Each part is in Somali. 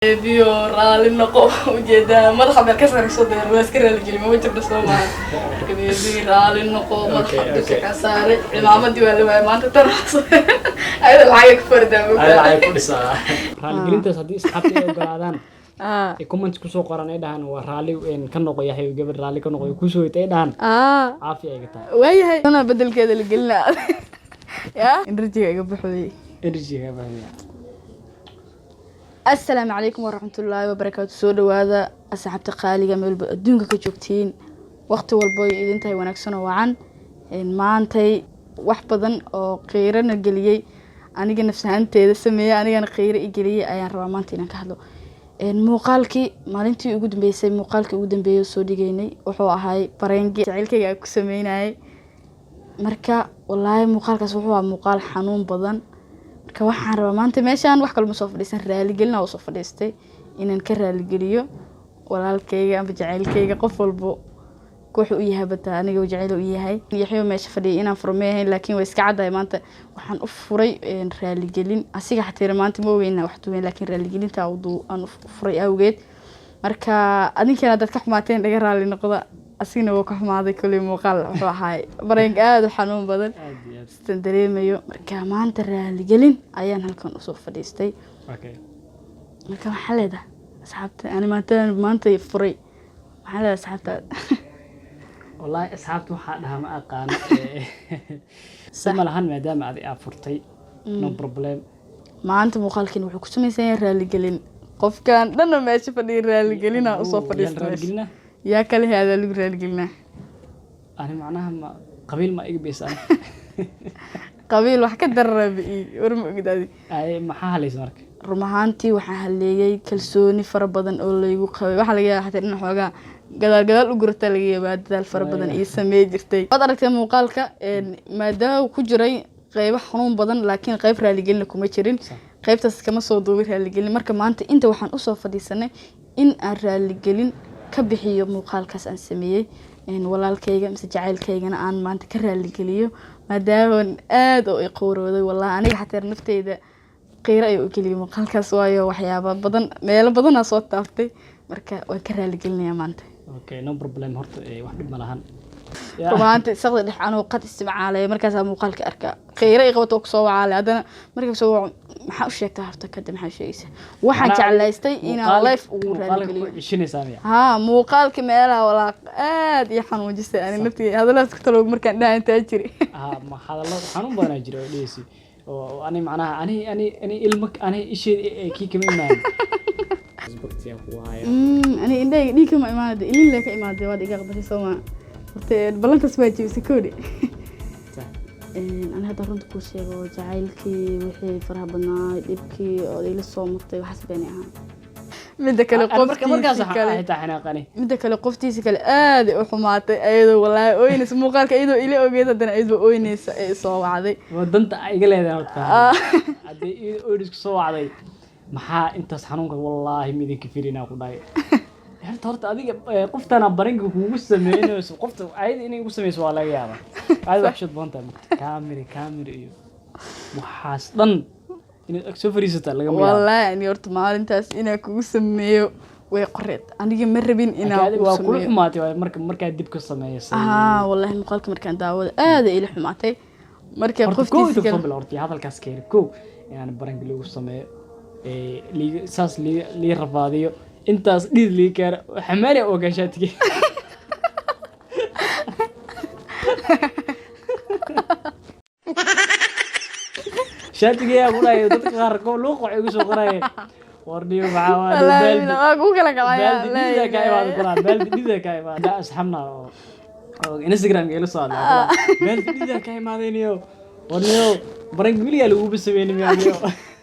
Biyo raali noqo, ujeedaa madaxa meel ka sarayso dee waa iska raali gelin, mama jirto soo maaha. Marka baby, raali noqo, madaxa dusha ka saaray, cimaamadii waa la waayay maanta, taraas ayada lacagay ku fardaa. Ayada lacag ku dhisaa raaligelintaas. Haddii asxaabta ay ogolaadaan, ay comment kusoo qoran, ay dhahaan waa raali ka noqo yahay, gabadh raali ka noqo kusoo ay dhahaan, caafi ay ga tahay. Waayahay, tana bedelkeeda la gelinaa ya energy-ga iga baxooyey. Energy ga baxaya. Asalaamu calaykum waraxmatullaahi wabarakaatu. Soo dhawaada asxaabta qaaliga, meel walba adduunka ka joogtiin, waqti walbo ay idin tahay wanaagsan oo wacan. Maantay wax badan oo qiirana geliyey, aniga nafs ahaanteeda sameeyey, anigana qiiro i geliyey ayaan rabaa maanta inaan ka hadlo. Muuqaalkii maalintii ugu dambeysay, muuqaalkii ugu dambeeyay oo soo dhigaynay wuxuu ahay prank-gi jacaylkayga aan ku sameynayay. Marka wallaahi muuqaalkaas wuxuu ahaa muuqaal xanuun badan. Marka waxaan rabaa maanta meeshaan wax kale ma soo fadhiisan, raaligelina oo soo fadhiistay inaan ka raaligeliyo walaalkayga amba jacaylkayga, qof walbo wuxuu u yahay bataa aniga jacayl u yahay. Yaxyo meesha fadhiyay inaan furo ma ahayn, laakiin way iska caddahay. Maanta waxaan u furay raaligelin. Asiga xataa maanta ma ogeyn wax duweyn, laakiin raaligelinta aan u furay awgeed. Marka adinkana dad ka xumaateen dhaga raali noqda, asigna wuu ka xumaaday. Kuley muuqaal wuxuu ahaay prank aada u xanuun badan. Aad iyo aad. Sidan dareemayo, marka maanta raaligelin ayaan halkan usoo fadhiistay. Marka waxaa leedahay asxaabta, ani maanta furay, waxaa leedahay asxaabta. Wallaahi asxaabta waxaa dhahaa ma aqaano, si ma lahan maadaama adi aa furtay, no problem. Maanta muuqaalkiin wuxuu ku samaysan yahay raaligelin. Qofkan dhanna meesha fadhiya raaligelina usoo fadhiista meesha. Raaligelina. Yaa kale haadaa lagu raaligelinaa? Ani macnaha ma qabiil ma iga beysaan? Qabiil wax ka darara i war ma ogid adi. Ay, maxaa halaysa marka? Run ahaantii waxaa haleeyay kalsooni fara badan oo laygu qabay. Waxaa laga yaabaa xataa in xoogaa gadaal gadaal u gurataa laga yaabaa, dadaal fara badan ii samey jirtay. Waad aragtay muuqaalka, maadaama uu ku jiray qeybo xanuun badan, laakiin qeyb raaligelina kuma jirin. Qeybtaas kama soo duubin raaligelin. Marka maanta inta waxaan usoo fadhiisanay in aan raaligelin ka bixiyo muuqaalkaas aan sameeyey, walaalkayga mise jacaylkaygana aan maanta ka raaligeliyo, maadaama aada oo i qowrooday. Wallahi aniga xataa nafteyda qiiro ayuu u geliyay muuqaalkaas, waayo waxyaaba badan, meelo badanaa soo taabtay. Marka waan ka raaligelinayaa maanta. Okay, no problem. Horta wax dhib ma lahan. Rumaanta saqda dhex anuu qad isticmaalaya, markaasaa muuqaalka arkaa, qiiro i qabato, kusoo wacaalay. Haddana markaa soo waco, maxaa u sheegtaa horta? Kadib maxaa u sheegaysaa? Waxaan jeclaystay inaan live ugu raaligeliyo. Cishinaysaa miya? Haa, muuqaalka meelaha walaaq aad ii xanuujisay ani naftii, hadalaas ku taloog markaan dhaha intaa jiri. Ha, ma hadallo xanuun badanaa jira oo dhehaysi oo ani macnaha ani ilmo ani isheed kii kama imaan baktiyaa ku haya. Ani indhahayga dhiig kama imaanade, ilin lee ka imaaday. Waad iga qabashay soo maa? Horta ballantaas waa jebisay koodhi. Ani hadda runta kuu sheego, jacaylkii wixii faraha badnaa, dhibkii oo ila soo martay, waxaas beenay ahaan. Midda kale markaas qoftiisi kale xitaa xanaaqani. Midda kale qoftiisi kale aaday u xumaatay, ayadoo wallaahi ooynaysa muuqaalka, iyadoo ila ogeyd, haddana iyadoo ooynaysa ee soo wacday. Waa danta ay iga leedahay horta. Haddii iyada soo wacday, maxaa intaas xanuunka? Wallaahi midinka firinaa ku dhahay. Horta adiga qoftana prank-ga kugu sameynayso, qofta ayada inay ugu sameyso waa laga yaabaa. Ayada wax shid badan tahay mugta, camera iyo waxaas dhan inaad ag soo fariisataa lagama yaabo. Wallaahi ani horta maalintaas inaa kugu sameeyo way qoreed, aniga ma rabin inaan Laakiin adiga kugu waa kula sameeyo. Xumaatay waay marka markaa dib ka sameysay. Haa, wallaahi muuqaalka markaan daawada aada ila xumaatay. Marka Horta kow qoftiisi inta kale soo bilo, horta hadalkaas keeni kow inaan prank-ga lagu sameeyo, liiga saas lii rafaadiyo, intaas dhiid lii keeno, xamaali oo gaashaatige. Shaatigeeyaa ku dhahay dadka qaar ko luuq waxay igu soo qorayeen, war dhiyo maxaa waa Wallaahi baaldi waa kugu kala kacaya. Baaldi dhida kaa imaada kulaa, baaldi dhida kaa imaada asxabna oo Instagram ila soo hadlaa, baaldi dhida kaa imaadayniyo, war niyo prank-ga weligaa laguba sameynin miyaa niyo?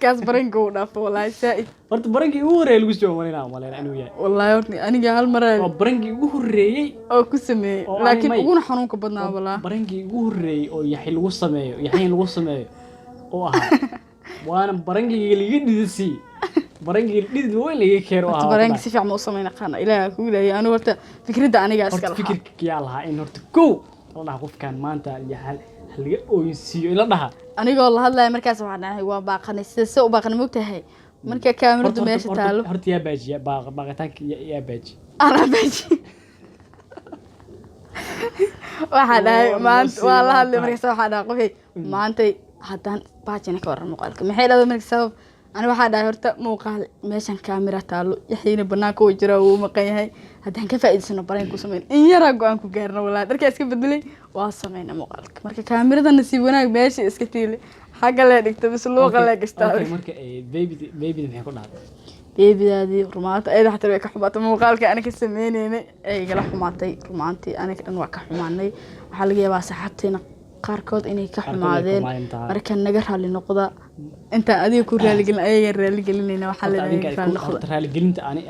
Kaas prank-ga uu dhaafo wallaahi saaid. Horta prank-gii ugu horreeyay lagu soo malaynaa inuu yahay. Wallaahi horta aniga hal mar Waa prank-gii ugu horreeyey oo ku sameeyey, oo ani laakiin may- uguna xanuunka badnaa wallaahi. Prank-gii ugu horreeyey oo yaxi lagu sameeyo, yaxin lagu sameeyo oo ahaa, waana prank-gii liga dhidisii, prank-gii dhidid weyn laga keeno Horta ahaa. Prank-ga si fiican ma u sameyn aqaana, Ilaaha kugu leeyahay. Anigu horta fikradda aniga iska Horta lahaa. Fikirka yaa lahaa in horta kow la dhaha qofkan maanta hal laga ooyinsiiyo in la dhaha? Anigoo la hadlaya markaas waxaan dhahay waa baaqanay, sida se u baaqanay mogtahay. Marka kaamiradu meesha taalo. Horta yaa baajiya baaqitaanka, yaa baaji? Anaa baaji. Waxaa dhahay maanta waa la hadlay. Markaas waxaa dhahay, qofay maantay haddaan baajina ka waran muuqaalka, maxay dhahday? Marka sabab ani waxaa dhahay, horta muuqaal meeshan kaamira taalo, Yaxyiina banaanka uu jiraa, wuu maqan yahay. Haddaan ka faa'iidaysano bareen ku sameyn in yaraa go-aan ku gaarno. Walaa dharkaa iska bedelay, waa sameyna muuqaalka. Marka kaamirada nasiib wanaag meesha iska tiili, xagga lee dhigta bis, luuqa lee gashtaa. Okay, marka babyda maxay ku dhahday? Beebidaadii rumaanta ayada xataa way ka xumaatay muuqaalka ana ka sameyneynay, ay igala xumaatay rumaantii. Aniga dhan waa ka xumaanay. Waxaa laga yaabaa saxaabteena qaarkood inay ka Qaarkood ay xumaadeen. xumaayeen tahay. Marka naga raali noqda. Intaan adiga ku raaligelin, ayagaan raaligelinayna. Waxaa Horta leedahay adinka raali noqda. Horta raaligelinta ani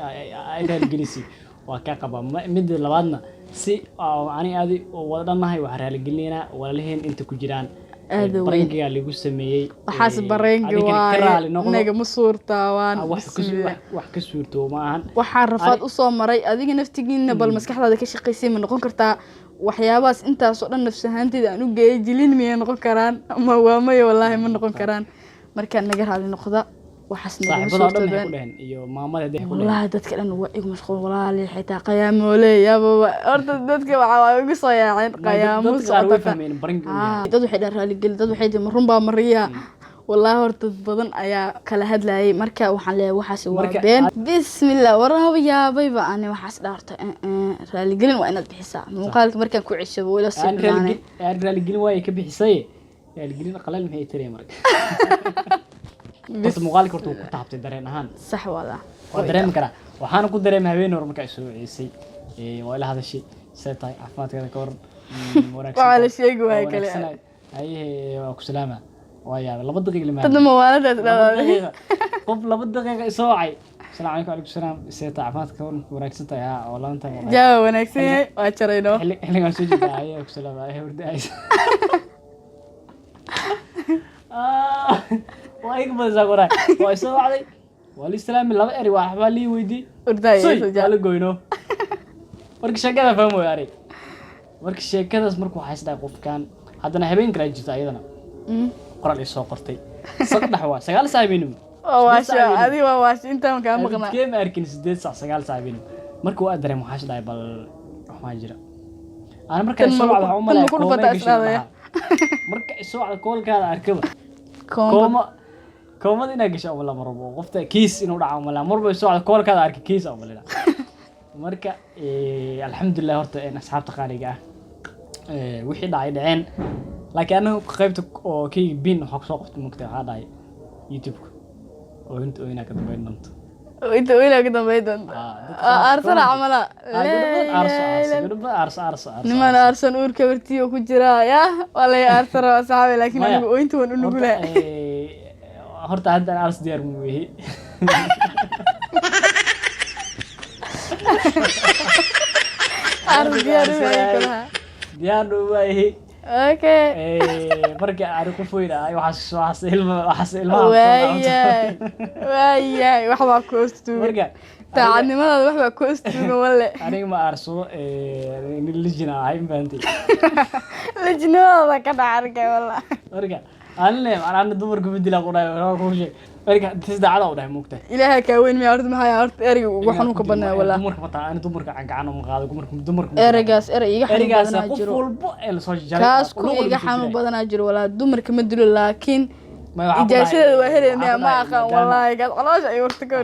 ay raaligelisay waa kaa qabaa. Midda labaadna, si oo ani adi oo wada dhannahay, waxaan raaligelinaynaa walaalaheen inta ku jiraan. Aad u weyn. Prankiga lagu sameeyey. Waxaas pranki adinkana ka waaye. raali noqdo. Nagama suurtaawaan. Wax ka Bismillah. wax ka suurtoo ma ahan. Waxaa rafaad usoo maray adiga naftigiina. Bal maskaxdaada ka shaqaysay, ma noqon kartaa waxyaabahaas intaasoo dhan nafs ahaanteeda aan u geeyay jilin? Miyay noqon karaan? Ma waa maya, wallaahi ma noqon karaan. Marka naga raali noqda, waxaas nagama Saaxiibada dhan maxay ku suurtoobeen. dhaheen iyo maamada hadday ku dhaheen? Wallaahi dadka dhan waa igu mashquul walaali, xitaa qiyaamoole yaababa. Horta dadka waxaa waa igu soo yaaceen qiyaamo. Dadka qaar way Socota. fahmeen pranki uu yahay. Dad waxay dhahan raaligeli, dad waxay dhihin ma run baa mariya. Wallaahi horta dad badan ayaa kala hadlayay. Marka waxaan leeyahay waxaas waa been. Bismillah, waraba yaabayba ani. Waxaas dhaarta raaligelin waa inaad bixisaa. Muuqaalka markaan ku ceshabo wala sii Aan xumaanay. Aan raaligelin waaye ka bixisay. Raaligelin qalal maxay tiri? Marka horta muuqaalka horta wuu ku taabtay dareen ahaan. Sax walaa. Waa dareemi karaa. Waxaana ku dareemay habeen hore markaa isoo waceysay. Waa ila hadashay, see tahay, caafimaadkeeda ka waran? Wanaagsan Waxaa la tahay. sheegi waayay Waa kale. wanaagsanahay. Haye, waa ku salaama. Waa yaabay 2 daqiiq limaa. Dadna mawaaladaas dhawaaday. 2 daqiiqa qof 2 daqiiqa isoo wacay, asalaamu calaykum. Calaykum salaam, see tahay, caafimaadka ka waran, wanaagsan tahay? Haa, waa laba tahay wallahi. Jaawa wanaagsan yahay, waa jarayno. Xilligaan soo jeedaa. Haye, waa ku salaama. Haye, hurda haysa. Waa iga badaysaa qoraa. Waa isoo wacday, waa lii salaami, laba eri waa waxbaa lii weydiiyey. Hurdaaya. Soy soo waa jaa la goyno. Marka sheekada faham way arig. Marka sheekadaas marka waxaa isdhahay qofkan haddana habeen kale jirta ayadana qoraal ay soo qortay saddex waa 9 saac habeenimo. Waa waasha. 8 saac habeenimo. Adiga waa waasha intaan kaa maqnaa. Abidkee ma arkin 8 saac, 9 saac habeenimo. Marka waa dareem, waxaa isdhahay bal waxmaa jira. Ana marka Tan soo ma wacda waxaan u tan malaya ma ku kooma dhufataa gashay isdhaadaya? dhahaa. Marka isoo wacda koolkaada arkaba Koomba. Kooma koomada inaa gasho uma lama rabo qofta kiis inuu dhaco uma lama marba soo wacda koolkaada arka kiis uma lina. Marka alxamdulilah horta in asxaabta qaaliga ah, wixii dhacay dhaceen, laakiin anagu qaybta oo kayga bin waxaa kusoo qabtay mugtay. Waxaa dhacay youtube-ka oo inta ooyinaa ka dambeyn doonto. Inta weynaa ka dambeyn doonta. Dadka Aarsana camala. Ah, gabdho badan aarso aarso, gabdho badan aarso aarso aarso. Niman aarso. aarsan uurka bartiyo ku jira yaa waa lay aarsana asxaabi, laakiin Maya, anigu ooynta waan u horta, nugulahay. Horta hadda aan aars diyaar mu yihi. Aars diyaar u yahay kulaha. Diyaar u waayihi. Okay. Marka ani qof weyn ahay, waxaas ilma waxaas ilmaha Waayahay, waayahay, waxbaa ku hoos tuugan. Marka Daacadnimadaada waxbaa ku hoos tuugan walle. Aniga ma aarsado, nin lijina ahay, ma fahantay? Lejinimadaada ka dhac arkay walla. Marka anile ana dumarka bedela ku dhahay, waa ku sheeg. Marka tis daacada u dhahay moogtahay. Ilaaha kaa weyn miyaa? Horta maxaa horta ereyga ugu xanuunka badnaa walaa? Dumarka mataa ani dumarka gacan uma qaado, dumarka Ereygaas erey iga xanuun ereygaas badanaa qof jiro. walbo ee lasoo jaray Kaas ku iga xanuun badanaa jiro walaa. Dumarka ma dilo, laakiin ijaasadeeda waa helaya miyaa? Ma aqaan wallaahi, gaas caloosha ay warta ka.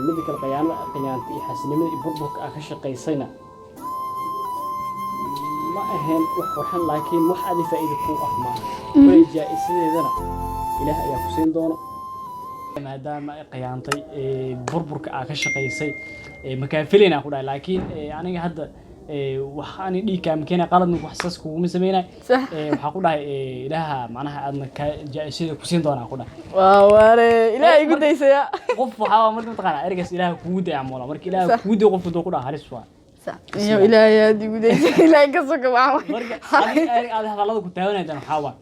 Mida kale, khiyaano khiyaanta iyo xasinimada iyo burburka aan ka shaqaysayna ma ahayn wax qurxan, laakiin wax adi faa'iido ku ah maaha. Kulay jaa-isadeedana ilaah ayaa ku siin doono, maadaama ay khiyaantay burburka aa ka shaqaysay makaafilin aan ku dhahay. Laakiin aniga hadda wax ani dhiig kaama keenay, qaladna wax saas kuguma sameynay. Waxaa ku dhahay ilaaha macnaha aadna ka jaa-isada ku siin doonaa ku dhahay. Waa waare, ilaah igu daysaya. Qof waxaa marka mataqaanaa ereygaas ilaaha kugu day amoola. Marka ilaaha Sax. kugu day qofku duu ku dhaha halis waa. Iyo ilaahay aad igu daysay, ilaahay ka soka waxaa. Marka adi hadallada ku taabanaydan waxaa waa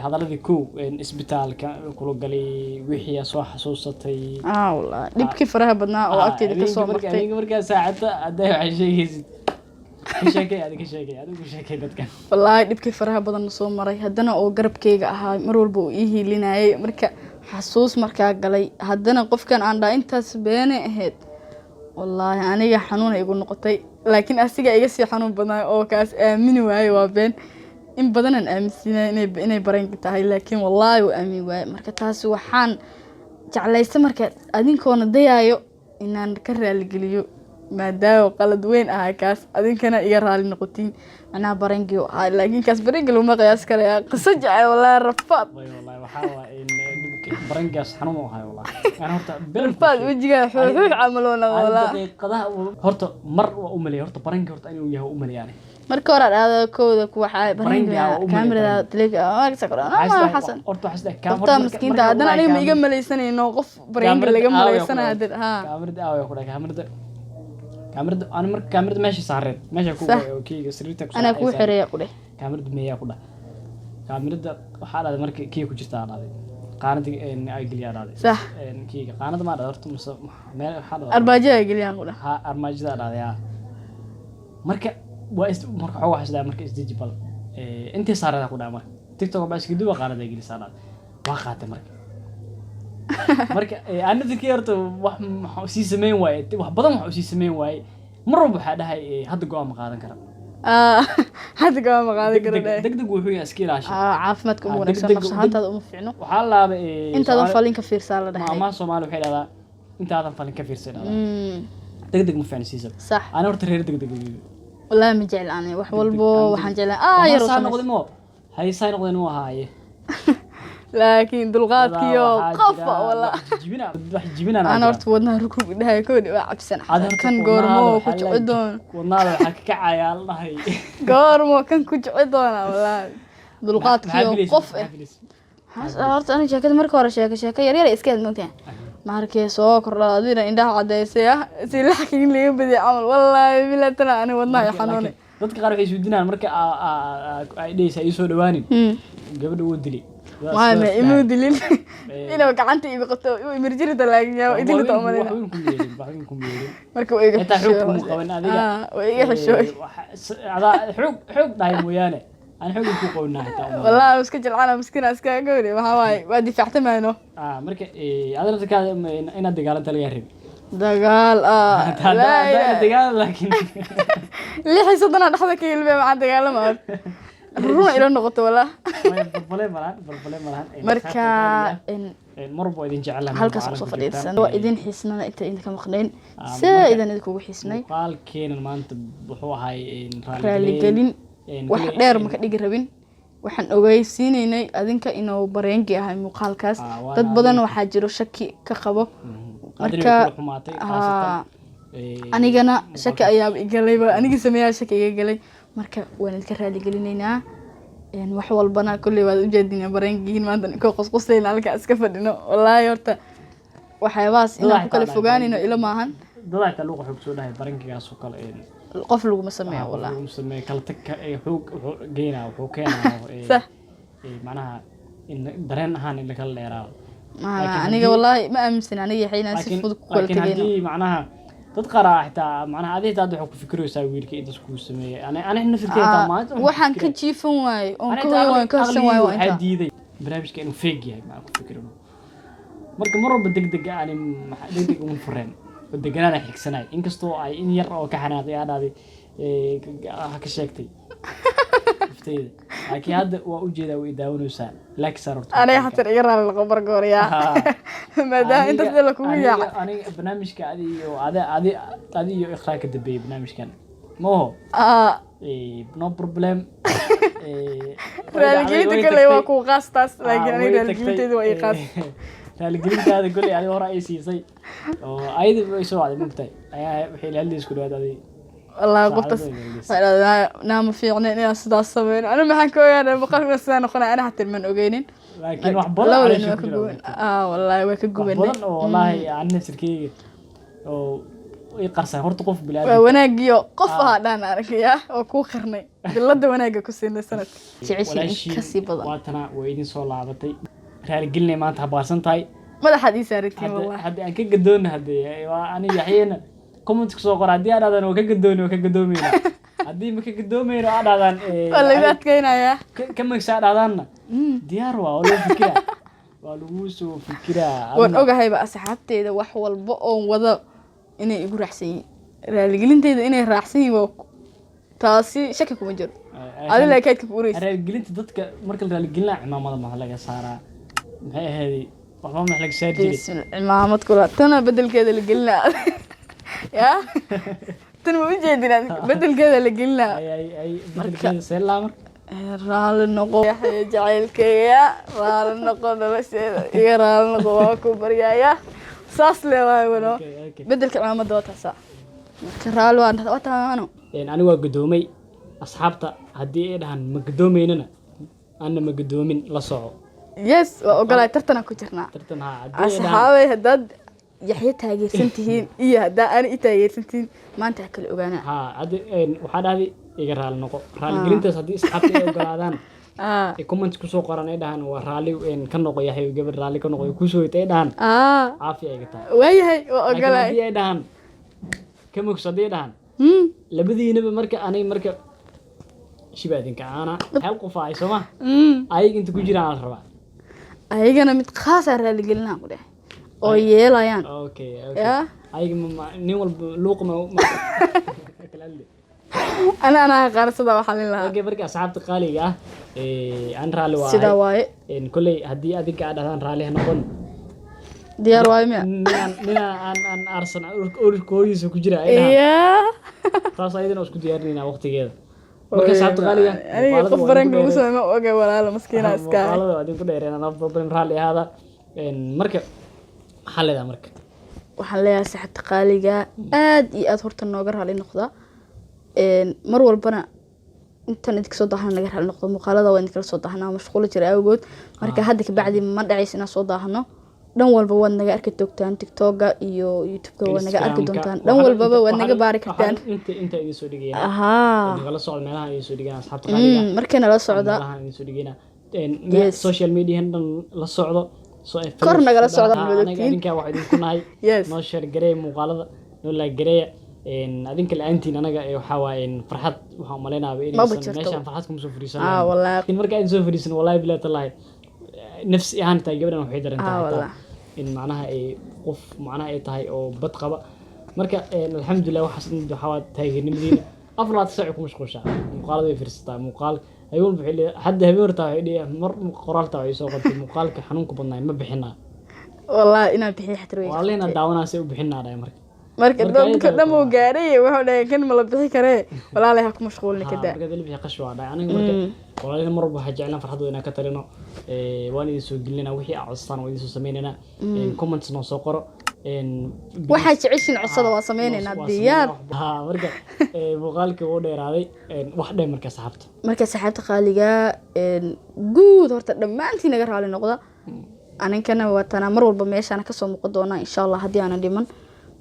hadaladii kow isbitaalka kula galay, wixii aad soo xasuusatay. Ah wallaahi, dhibkii faraha badnaa oo agteeda ka soo martay. Habeenkii markaa saacadda hadday waxay sheegaysid ka sheekay, adi ka sheekay, adigu ka sheekay dadkan. Wallaahi dhibkii faraha badan soo maray, haddana oo garabkeyga ahaa mar walba uu ii hiilinayay. Marka Xasuus markaa galay, haddana qofkan aan dhaha intaas beene ahayd, wallaahi aniga xanuun ay igu noqotay, laakiin asiga iga sii xanuun badnaa oo kaas aamini waaye. Waa been in badanaan aaminsiinaya inay prank tahay, laakiin wallaahi wuu aamin waaye. Marka taasi waxaan jeclaysta marka adinkoona dayaayo inaan ka raaligeliyo, maadaama qalad weyn ahaa kaas, adinkana iga raali noqotiin. Macnaha prank-gii u ahaa, laakiin kaas prank-gi laguma qiyaas karaya. Qiso jecel wallaahi, rafaad. Way, wallahi waxaa waa in dhibka prank-gaas xanuun u ahay wallahi. Ana horta been ku Rafaad. sheeg. Wejigaa xuuxuux camal oo noqdo Ani wallaahi. Daqiiqadaha horta mar waa u maleeyay, horta prank-gi horta inuu yahay waa u maleeyay ani. Marka hore aad kooda ku waxaa Prank-gi prank-gi waa u maleeyay, kaamirada prank-gi. taleefanka xasan. Horta waxaa isdhahay Qoftaa miskiinta haddana aniga ma iga malaysanayno qof prank-gi laga malaysanayo hadda haa. Kaamirada aaway ku dhahay, kaamirada ani marka kaamirada meesha saareed, meesha ku Sax. keyga sariirta ku Anaa kuu xereeya ku dheh. Kaamirada meeyaa ku dhahay? Kaamirada waxaa dhahday marka keyga ku jirtaa dhahday, qaanada ay geliyaa dhahday. Sax. Keyga qaanada maa dhahday horta mise meel waxaa dhahday? Armaajada geliyaan ku dheh. Ha, armaajada dhahday ha. Marka waa is marka xoog waxaa isdhahay marka isdeji bal. Intee saareedaa ku dhahay? Marka TikTok baa iska duba, qaanada ay gelisaa dhahday, waa qaatay. Marka aan naftirkii horta wax maxaa sii sameyn waaye, wax badan wax sii sameyn waaye. Mar walba waxaa dhahay hadda go'aan ma qaadan kara. Ah, hadda go'aan ma qaadan karo dheh. Deg deg wuxuu yahay iska ilaasha. Ah, caafimaadka uma Ah, wanaagsan, deg-deg- nafs ahaantaada uma fiicno. Waxaa laaba Intaadan falin ka fiirsaa la dhahay. Maamaha Soomaali waxay dhahdaa intaadan falin ka fiirsa dhahdaa. Deg deg ma fiicno siisa. Sax. Ana horta reer deg deg. Wallaahi ma jecel ani wax walbo, waxaan jeclaa yar saa noqday mo hay, saa noqday mo ahaaye. Laakiin dulqaadkiyo qofa walla. Wax jibina. Ana horta wadnaha rugrug dhahay koodhi, waa cabsan kan goormo ku jici doona. Wadnaada waxaa ka kacayaa la dhahay. Goormo kan ku jici doona wallaahi, dulqaadkiyo qof eh. Horta ani sheekada marka hore sheeko sheeko yar yar iska aad moogtahay, markee soo kordha adina indhaha cadeysay ah si laxkin laga badiyay camal, wallaahi bilaa tana ani wadnaha i xanuunay. Dadka qaar waxay isweydiinayaan marka ay dhehaysa ii soo dhawaanin, gabadha wuu dilay. Waay, ma imuu dilin, inuu gacanta iga qabto uu imirjirita, laakiin yaa idilita umalina. Wax weyn kuma yeelin, wax weyn kuma yeelin. Marka waa iga Xitaa xoog kuma qaban adiga. Waa iga xishooy. Adaa xoog xoog dhahay mooyaane, aan xoog ku qabanaa xitaa uma. Wallaahi iska jilcana, miskiin iska gawri, waxaa waaye waa difaactamayno. Marka adina dadkaada inaad dagaalanta lagaa rabi. Dagaal Dagaal laakiin. 36 aa dhexda ka hilbay, maxaa dagaalama runa ila noqoto wallah. Balbale malahan, balbale malahan. Marka Mar walba waa idin jecelahay. Halkaas kusoo fadhiisan waa idin xiisnana inta idinka maqnayn, saa idan idinkugu xiisnay. Muuqaalkeenan maanta wuxuu ahay raaligelin, wax dheer maka dhigi rabin. Waxaan ogeysiinaynay adinka inuu prank-gi ahay muuqaalkaas. Dad badan waxaa jiro shaki ka qabo. Marka anigana shaki ayaaba igalayba, anigii sameeyaa shaki iga galay. Marka waan idinka raaligelineynaa wax walbana. Kolley waad ujeedin prank-giin maanta ninkoo qosqosayna halkaa iska fadhino. Wallaahi horta waxyaabahaas inaan ku kala fogaanayno ilo maahan. Dadaa xitaa luuqa xoog soo dhahay prank-igaas oo kale. Qof laguma sameeyo wallah. Laguma sameeyo, kala tag xoog wuxuu geynaa, wuxuu keenaa Sax. Macnaha in dareen ahaan in lakala dheeraado. Aniga wallaahi ma aaminsan aniga Yaxya inaan si fudud ku kala laakiin tegayno. Haddii macnaha dad qaar aa xitaa macnaha adi xitaa hadda waxaa ku fikiraysaa wiilka intaas kuu sameeyay. Ani naftirkeyga xitaa maalinta Waxaan ka jiifan waaye oon ka hoy waan ka harsan waaye waa waxaa intaa. Diiday barnaamijka inuu fake yahay maan ku fikirino. Marka mar walba degdeg ani degdeg uma fureen oo deganaana xigsanay, inkastoo ay in yar oo ka xanaaqay aa dhahday ha ka sheegtay nafteyda, laakiin hadda waa ujeedaa, way daawanaysaa, laakiin saar horta. Aniga xataa iga raali noqo marka hore yaa, maadaama intaas dhan la kugu yaaca. Aniga barnaamijka adi iyo adi adi adi iyo Iqraa ka dambeeyay barnaamijkan maoho. No problem. Raaligelinta kolley waa kuu qaas taas, laakiin aniga raaligelinteedu waa ii qaas. Raaligelintaada kolley adiga hore ay siisay oo ayada way soo wacday, mogtahay, ayaa waxay la hadlaysa ku dhawaad adiga. Wallaahi qoftaas waxay dhahdaa naa ma fiicna inaan sidaas sameyno. Ani maxaan ka ogaanay boqolkiiba sidaa noqonay? Ani xataa maan ogeynin. Laakiin wax badan Labadeen caloosha waa ku ka jira. guban, wallaahi waa ka Wax gubanay. badan oo wallaahi aan nafsirkeyga oo i qarsan horta qof Waa bilaadan. wanaagiyo qof ahaa dhaan aragaya oo kuu qirnay bilada wanaagga ku siinay sanadka jeceshiin in kasii badan. Waatana way idin soo laabatay raaligelinay maanta habaarsan tahay. Madaxaad ii saaratiin hadda wallahi. Hadda aan ka gadoona, hadde waa ani Yaxyeena comment kusoo qora haddii aa dhahdaan waa ka gadooni, waa ka gadoomayna. Haddii ma ka gadoomayno aa dhahdaan Waa lagu adkeynayaa. Ka magsaa dhahdaanna diyaar waa oo loo fikira. Waa lagu soo fikiraa. Waan ogahayba asxaabteeda wax walba oon wado inay igu raacsan yihiin, raaligelinteyda inay raacsan yihiin, waa taasi shaki kuma jiro. Adi laakiin ku ureysa. Raaligelinta dadka marka la raaligelinaa, cimaamada maxaa laga saaraa? Maxay ahayd? Waxba max laga saari jiray? Bismillah, cimaamad kula tana bedelkeeda la gelinaa ya, tan ma ujeedin adiga, bedelkeeda la gelinaa. Ay ay ay, bedelkeeda see laa marka? Raali noqo Yaxya jacaylkayga, raali noqo nolosheeda, iga raali noqo, waa ku baryaaya, saas le waay wano. Okay. Bedelka cimaamada waa taasaa marka, raali waa taano. Anigu waa gadoomay. Asxaabta haddii ay dhahaan ma gadoomeynana, anna ma gadoomin, la soco. Yes, waa ogolahay, tartanaan ku jirnaa. Tartan haa, haddii ay dhahaan. Asxaabay, haddaad Yaxya taageersan tihiin iyo haddaa ani i taageersan tihiin, maanta ha kala ogaanaa. Haa, haddi waxaa dhahday iga raali noqo. Raaligelintaas haddii asxaabta ay ogolaadaan, ay comment kusoo qoran, ay dhahaan waa raali ka noqo Yaxya, gabadh raali ka noqo kusoo hoyta ay dhahaan, caafi ay ga tahay. Waayahay, waa laakiin ogolahay. Haddii ay dhahaan ka mogso, haddii ay dhahaan labadiinaba, marka aniga marka shiba idinka caana hal qof ay sooma ayaga inta ku jiraan la rabaa. Ayagana mid khaasaa raaligelinaa ku dheh oo yeelayaan. Okay. Ya. Ayaga nin walba luuqa ma kala hadli. Ana anaa aqaana sidaa waxaa lin lahaa. Okay, marka asxaabta qaaliga ah, aan raalli waa sidaa waaye. Kolley haddii adinka aad dhahdaan raalli ha noqon, diyaar waaye miya? Ninaan aan aarsan ururka hooyiisa ku jira ay dhahaan, taas ayadana isku diyaarinaynaa waqtigeeda. Marka asxaabta qaaliga, aniga muuqaalada qof waa baranka idinku lagu dheereen. samey ma oga, walaalo maskiina iska. Muuqaalada waa idinku dheereen, anaa problem, raalli ahaada. Marka maxaa leedahay marka? Waxaan leeyahay saxibta qaaliga, aad iyo aad horta nooga raali noqda. Mar walbana intan idinka soo daahana naga raali noqdo, muuqaalada waa idinkala soo daahanaa mashquulo jira awgood. Marka hadda kabacdi ma dhacayso inaan soo daahano. Dhan walba waad naga arki doontaan, TikToka iyo YouTubeka waad naga arki Instagramka. doontaan, dhan walbaba waad naga baari kartaan. Inta idin soo dhigayna, nagala socda meelaha idin soo dhigayna, asxaabta qaaliga. Markayna la socda. Meelaha idin soo dhigayna. Yes. Social media dhan la socdo. So ay Kor nagala socda, anaga wadagtiin. Adinka wax idinku nahay. Noo share gareeya muuqaalada, noo like gareeya. Adinka la-aantiin anaga waxaa waaye farxad waxaan umaleynaaba Maba inaysan jirto. meeshaan farxad kuma soo fadhiisan. Wallaahi. Laakiin marka aan soo fadhiisan, wallahi billahi tallahi, nafsi ahaan tahay gabadhan waxay dareentaa xitaa in macnaha ay qof macnaha ay tahay oo bad qaba. Marka alxamdulilah, waxaas dhan waxaa waa taageernimadiina. 24 saac ku mashquushaa, muuqaalada way fiirsataa, muuqaal habeen walba waxay leedahay. Hadda habeen horta waxay dhihi, mar qoraalta waxay soo qortay muuqaalka xanuunka badnaay ma bixinaa? Wallaahi inaan bixiyo xataa way. Walaalihina daawanaa, say u bixinaa dhahay marka. Marka marka dadka ayada dhan uu gaaray, wuxuu dhahay kan ma la bixi karee, walaalay ha ku mashquulni kadaa. Marka dad bixi qash waa dhahay aniga. Marka walaalihina mar walba waxaa jeclaan farxadooda inaan ka talino. Waan idin soo gelinaa wixii aad codsataan, waan idin soo sameynaynaa. Comments noo soo qoro. Waxaa jeceshin codsada, waa sameynaynaa, waa diyaar. sameynaa. Marka muuqaalka wuu dheeraaday. Wax dhe marka saxaabta. Marka saxaabta qaaliga, guud horta dhammaantiin naga raali noqda. Aninkana waa tanaa mar walba meeshaana kasoo muuqan doonaa insha Allah haddii aanan dhiman.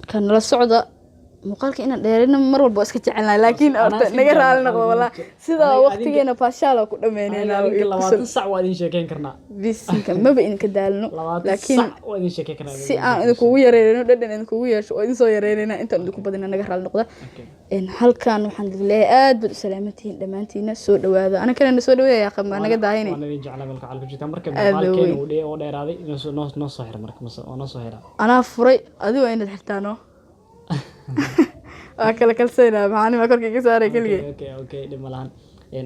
Marka nala socda muuqaalka, inaan dheerina mar walba waa iska jecelnahay, laakiin Anaa horta iska naga jecel raali noqda walaa sidaa waqtigeena baashaala ku dhameyneynaa. Adinka 20 sac waa idin sheekeyn karnaa. Bisinka maba idinka daalno. 20 laakiin sac waa idin sheekeyn karnaa. Si aan idinkugu yareynno, dhadhan idinkugu yeesho oo idin soo yareynayna, intaan idinku badina naga raali noqda. Halkan waxaan idin leeyahay aad baad u salaamantihiin dhammaantiina, soo dhawaada. Anakana na soo dhaweeya qaba naga daahine. Waan idin jeclaa melka calku jirta. Marka Aad muuqaalkeena weyn. uu dheeraaday, noo soo xira marka, mase oo noo soo xira. Anaa furay, adigo inaad xirtaano waa kala kalsaynaa, maxaanima korka iga saaray keligay. Okay, dhib ma lahan.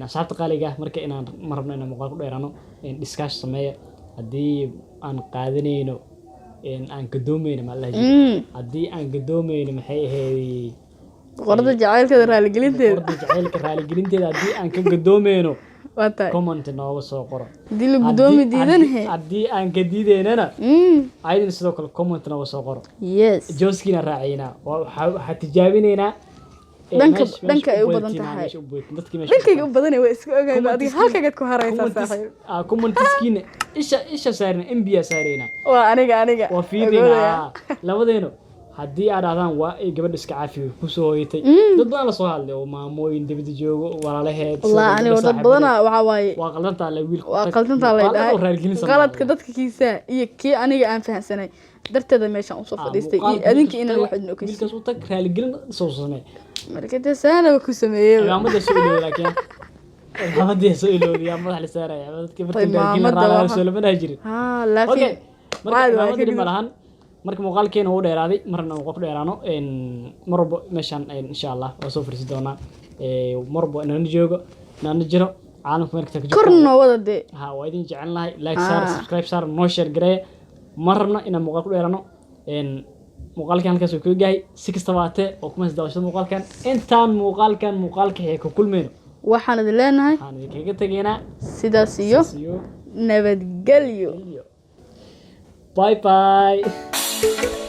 Asxaabta qaaliga ah, marka inaan ma rabno inaan muuqaal ku dheeraano. Discuss sameeya haddii aan qaadanayno, aan gadoomayno, ma la jiray, haddii aan gadoomayno, maxay ahayd? Boqorada jacaylkeeda raaligelinteeda. Boqorada jacaylka raaligelinteeda haddii aan ka gadoomayno, waa tahay. Comment nooga soo qoro. Haddii la gudoomi diidanhe. Haddii aan ka diidaynana, ayadana sidoo kale comment nooga soo qoro. Yes. Jooskiina raacaynaa, waxaa tijaabinaynaa Dhanka ay u badan tahay. Dadkii meesha dhankayga u badanay waa iska ogayba, adiga halkagaad ku haraysaa saaxiib. Commentiskiina isha saarina, mba saarina. Waa aniga waa agoodaya. fiirinaa labadeeno. Haddii aad dhahdaan waa ay gabadha iska caafiyo kusoo hoyatay, dad badan la soo hadlay oo maamooyin dibadda joogo, walaalaheed, sidoo Wallahi kale aniga dad saaxiibadeed. badanaa waxaa waaye waa qaldantaa la wiilka waa qaldantaa lay muuqaal dhahay oo raaligelin sameeya. Qaladka dadka kiisaa iyo kii aniga aan fahansanay darteeda meeshaan usoo fadhiistay iyo muuqaalka adinka wiilkaas inaan u wax tag, idin ogeysiin. Wiilkaas u tag, raaligelin soo samee. Marka dee saanaba ku sameeyey. Cimaamada soo ilooy laakiin. Cimaamaddii soo ilowday, madax la saaraya dadka markii Cimaamada raala waxa- soo lama dhahi jirin. Haa, Okay. laakiin Marka caadi waa cimaamada dhib ka ma lahan. Marka muuqaalkeena wuu dheeraaday, marna uu qof dheeraano. Mar walbo meeshaan, insha Allah, waa soo fariisi doonaa. Mar walbo inaan joogo, inaan jiro caalamka meel kasta ka joogto. Kor noo wada dee. Ha, waa idin jecel nahay. Like saar, Ah. subscribe saar, noo share gareeya. Ma rabno inaan muuqaal ku dheeraano. Muuqaalkan halkaas uu kaga gahay. Si kastaba haatee, oo kuma daawashada muuqaalkan, intaan muuqaalkan muuqaalka xiga ka kulmayno, waxaan idin leenahay waxaan idinkaga tegaynaa sidaas iyo sidaas iyo nabadgelyo. Bye bye.